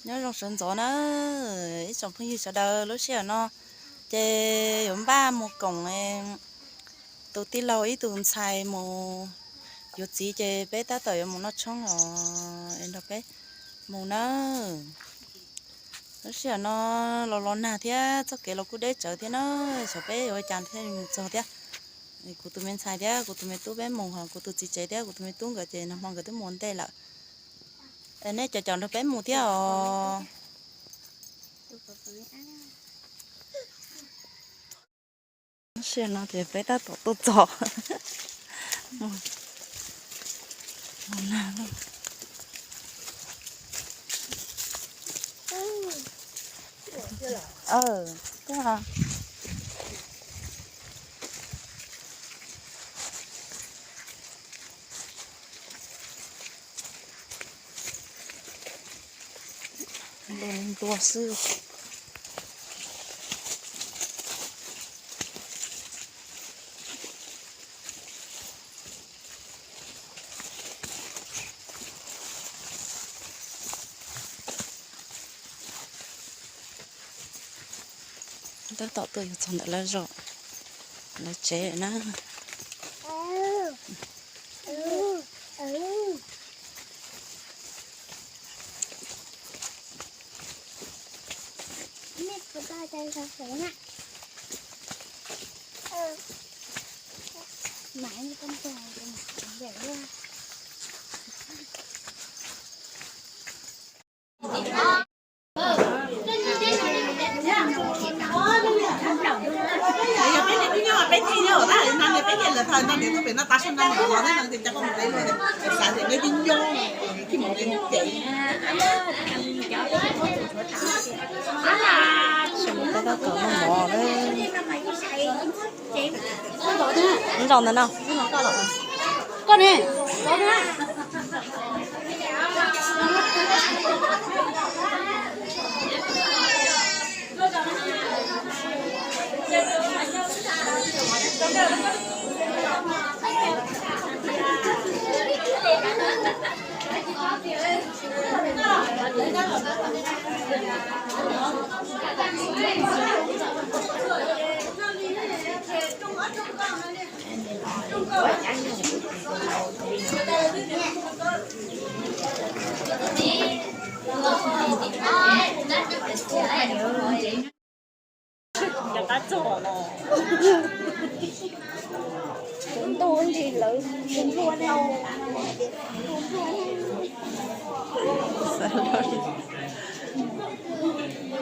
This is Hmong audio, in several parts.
Nyob zoo sawv ntxov na ib tsoom phooj ywg sawv daws, lub sij hawm no ces yuav npaj mus koom tus tij laug ib tus ntxhais mus yuav txiv ces peb tab tom yuav mus noj tshoob os, nrog peb mus na. Lub sij hawm no los los nag thiab txoj kev los kuj deb tsawv thiab na, xyov peb yuav ua cas thiaj mus txog thiab. Kuv tus me ntxhais thiab kuv tus me tub peb mus, ho kuv tus txiv tsev thiab kuv tus me tub nkawd ces nag hmo nkawd twb mus ua ntej lawm. Nej cov caum nrog peb mus thiab os. Lub sij hawm no ces peb tab tom tuaj txog. Ntua xwb. Tab tom tuaj yuav txog ntawm lawv zos, lawv tsev na. Zaum ntawm no. Koj ne? Ntuj ntsis lawv tus nplua no.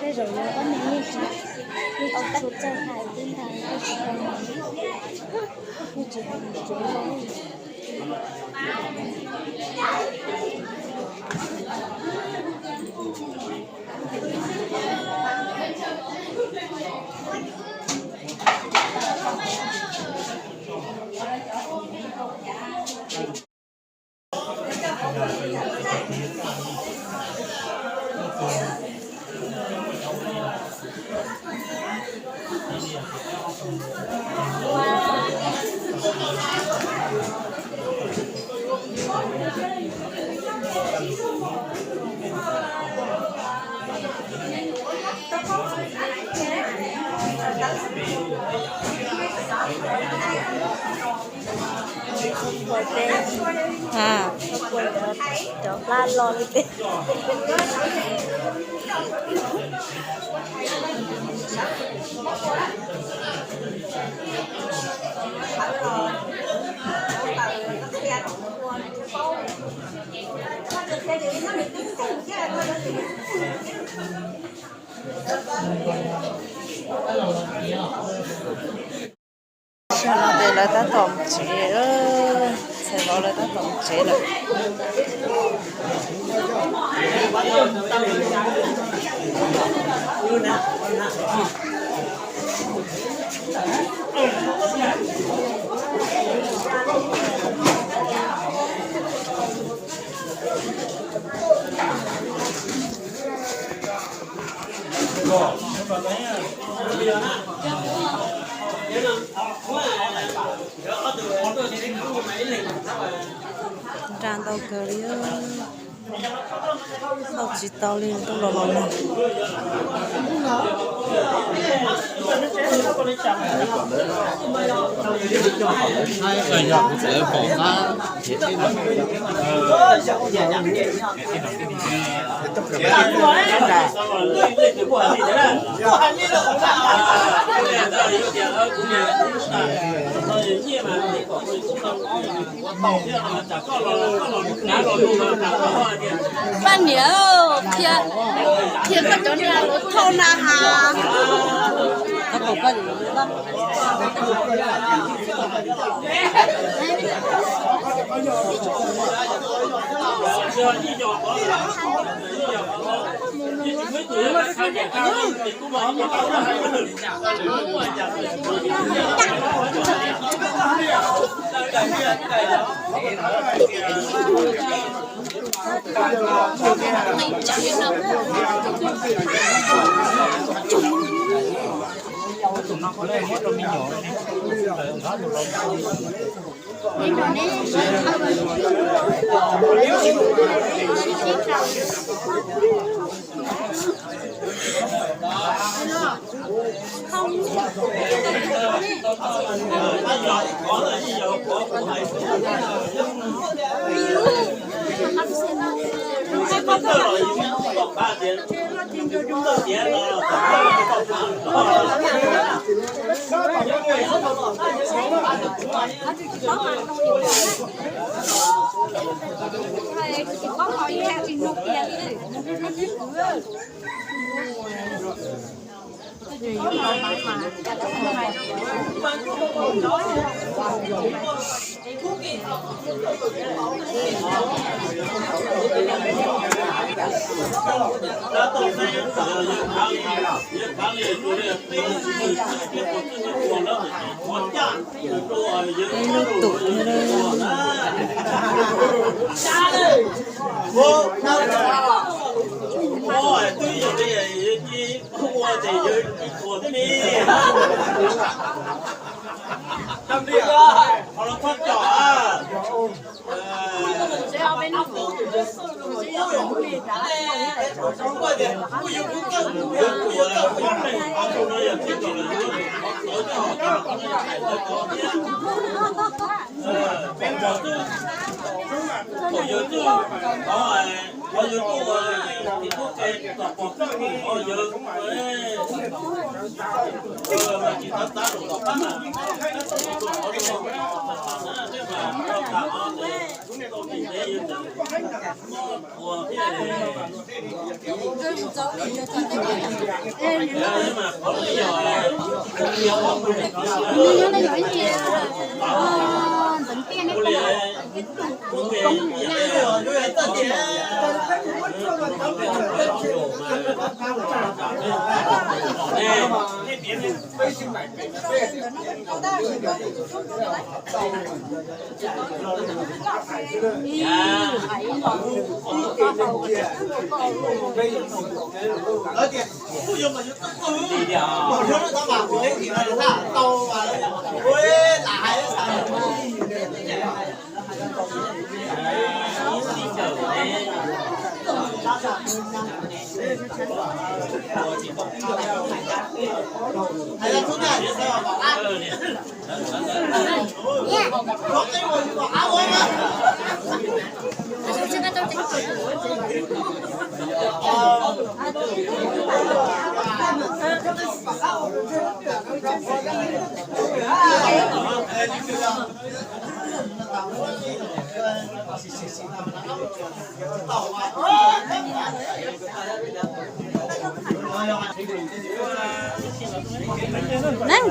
Tej zaum yog ob niag yeej tsis, yeej tsis tshua txawj hais thiab ntag, yeej tsis hais, yeej tsis hais tus tsev no. Cov plab loj li tej. Xyoo no ces lawv tab tom mus tsev, txhais vauv lawv tab tom mus tsev lawm. Nra ntau kawg li. Tsis tau li, tuaj los los nag. Poj niam, qhia, qhia koj cov niag lawv thauj na has. Ib lub tum thiab.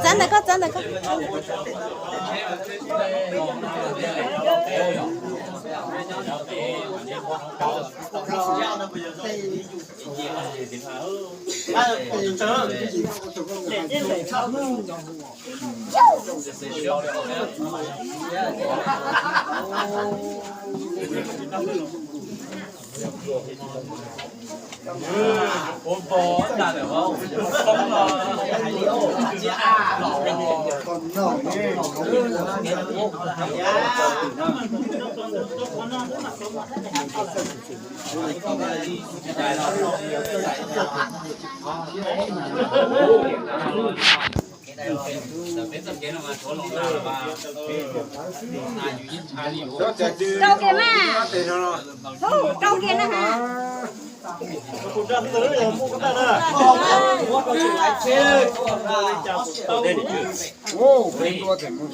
Txav ntawm koj, txav ntawm koj. Rau kiag mas. Rau kiag na ha.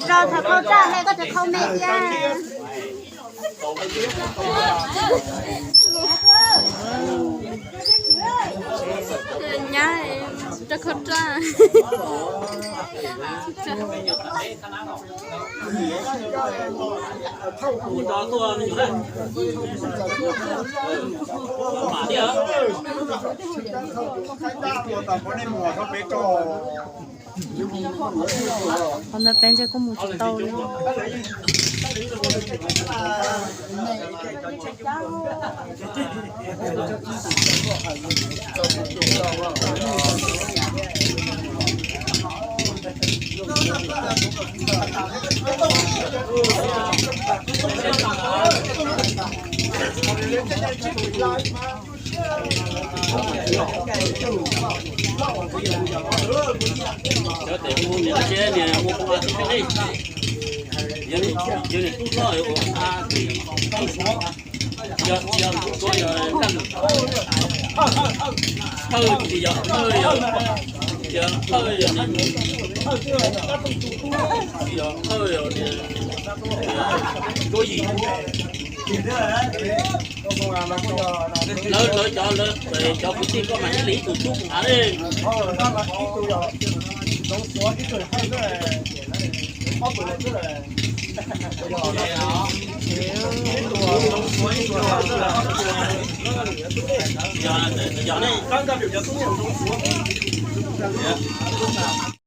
Rau thaum khau raj me koj tsis khau me thiab. Nyab, rau khau raj. Qhov ntawd peb ntshe kuj mus tsis tau li. Cov tes hu niam tsev niam hu ua tib neeg, yog niam tub hlob ua a tim tub suav, yog tsis yog tub suav yog kaj lwm, hawj tsis yog hawj yog, tsis yog hawj yog niam, tsis yog hawj yog niam, tsuab yim. Lawv, lawv cov, lawv cov kwv tij koj mas ib leeg ib tug tub av li.